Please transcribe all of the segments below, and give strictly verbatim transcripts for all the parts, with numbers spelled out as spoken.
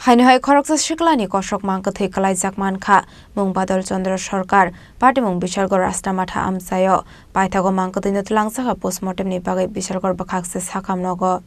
Haino hai khoroksa siklani kosok mangkwthwi kwlaijak mankha, mung Badal Chandra Sarkar, patimung Bishalgarh Rastramatha amchaio. Paithago mangkwthwino twlangjakha postmortemni bagwi Bishalgarh bwkhakse sakam nogo.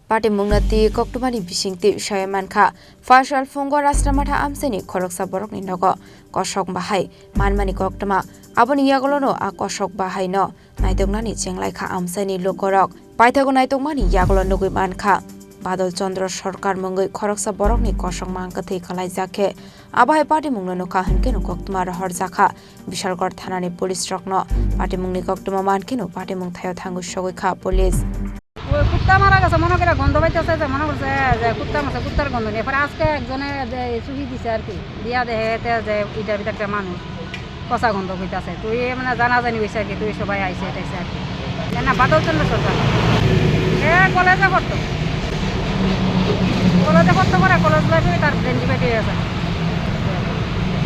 Patimungno twi koktwmani bisingtwi sai mankha, Faisal phungo Rastramatha amchaini khoroksa borokni nogo kosok bahai manmani koktwma, aboni yagulono a kosok bahaino naitoknani chenglaikha amchaini lukorok. Paithago naitokmani yagulo nugwi mankha, Badal Chandra Sarkar mungwi khoroksa borokni kosok mangkwthwi kwlaijak khe, abo hai patimungno nukha hwnkhe no koktwma rohorjakha Bishalgarh thanani police rokno. Patimungni koktwma mankheno patimung thaio thangwi sogwi kha police. ওই কুত্তা মারা গেছে, মনে করে গন্ধ পাইতেছে, যে মনে করছে যে কুত্তা মারছে, কুত্তার গন্ধ নিয়ে। পরে আজকে একজনে যে চুহি দিছে আর কি, দিয়া দেখে এতে যে ইটার ভিতরে একটা মানুষ পচা গন্ধ হইতাছে। তো এই মানে জানাজানি হয়েছে আর কি, তো এই সবাই আইছে, এটা আইছে আর কি। এর নাম বাদল চন্দ্র সরকার। এ কলেজে পড়তো, কলেজে পড়তো, পরে কলেজ লাইফে তার ব্রেন ডিমেট হয়ে গেছে,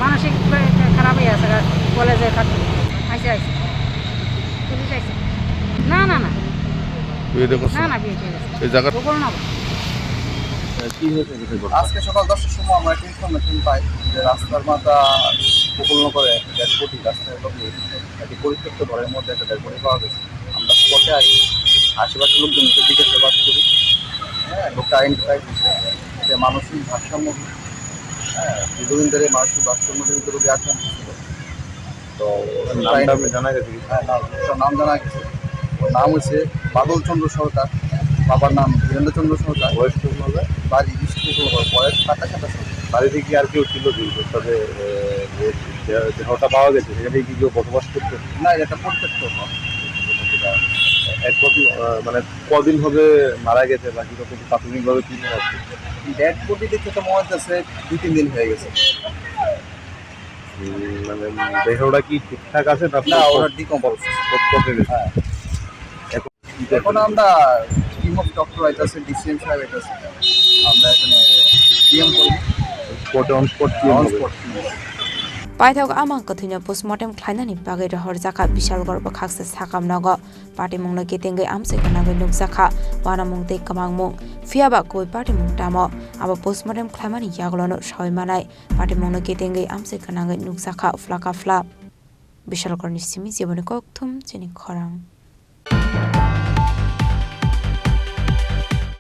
মানসিক খারাপ হয়ে গেছে, কলেজে থাকতো। আইছে, আইছে, পুলিশ আইছে। না, না, না। বিয়ে তো করছে না, না? না, বিয়ে হয়ে গেছে। এই জায়গা গোকুলনগর। কি হয়েছে কোথায় ঘটনা? আজকে সকাল দশটার সময় আমরা একটা ইনফরমেশন পাই যে রাস্তার মাথা গোকুলনগরে একটা ডেড বডি, রাস্তার লগে একটি পরিত্যক্ত ঘরের মধ্যে একটা ডেড বডি পাওয়া গেছে। আমরা স্পটে আসি, আশেপাশের লোকজনকে জিজ্ঞাসাবাদ করি। হ্যাঁ, লোকটা আইডেন্টিফাই হয়েছে যে মানসিক ভারসাম্য, হ্যাঁ, দীর্ঘদিন ধরে মানসিক ভারসাম্যজনিত রোগে আক্রান্ত ছিল। তো নামটা জানা গেছে কি? হ্যাঁ, নাম, ওটার নাম জানা গেছে। ওর নাম হচ্ছে বাদল চন্দ্র সরকার, বাবার নাম বীরেন্দ্র চন্দ্র সরকার। বয়স কত হবে? বাড়ি ইস্ট কুকুরনগর, বয়স সাতাশ আঠাশ হবে। বাড়িতে কি আর কেউ ছিল দুর্গত? তবে, এ, যে দেহ-, দেহটা পাওয়া গেছে, সেখানে কি কেউ বসবাস করতো? না, এটা একটা পরিত্যক্ত ঘর। এখন, আহ, মানে কদিন হবে মারা গেছে বা কিরকম প্রাথমিকভাবে কি মনে হচ্ছে? ডেড বডি দেখে তো মনে হচ্ছে দুই তিন দিন হয়ে গেছে। উম, মানে দেহটা কি ঠিকঠাক আছে না না, ওরা ডিকম্পোজ। পচে গেছে? হ্যাঁ। এখন কি করবেন? এখন আমরা টিম অফ ডক্টর আইতাছে, ডিসিএম সাহেব আইতাছে, আমরা এখানে পিএম করব। স্পটে অন স্পট পিএম অন হবে। Spot PM. Paithak amang kwthwino postmortem khlainani bagwi rohorjakha Bishalgarh bwkhakse sakam nogo. Patimungno kitingwi amchai gwnangwi nukjakha, uanamung tei kwmangmung. Phiyaba kubui patimung tamo? Abo postmortem khlaimani yagulono sawi manai. Patimungno kitingwi amchai gwnangwi nukjakha phla ka phla. Bishalgarhni simi jiboni kokthum chini khorang.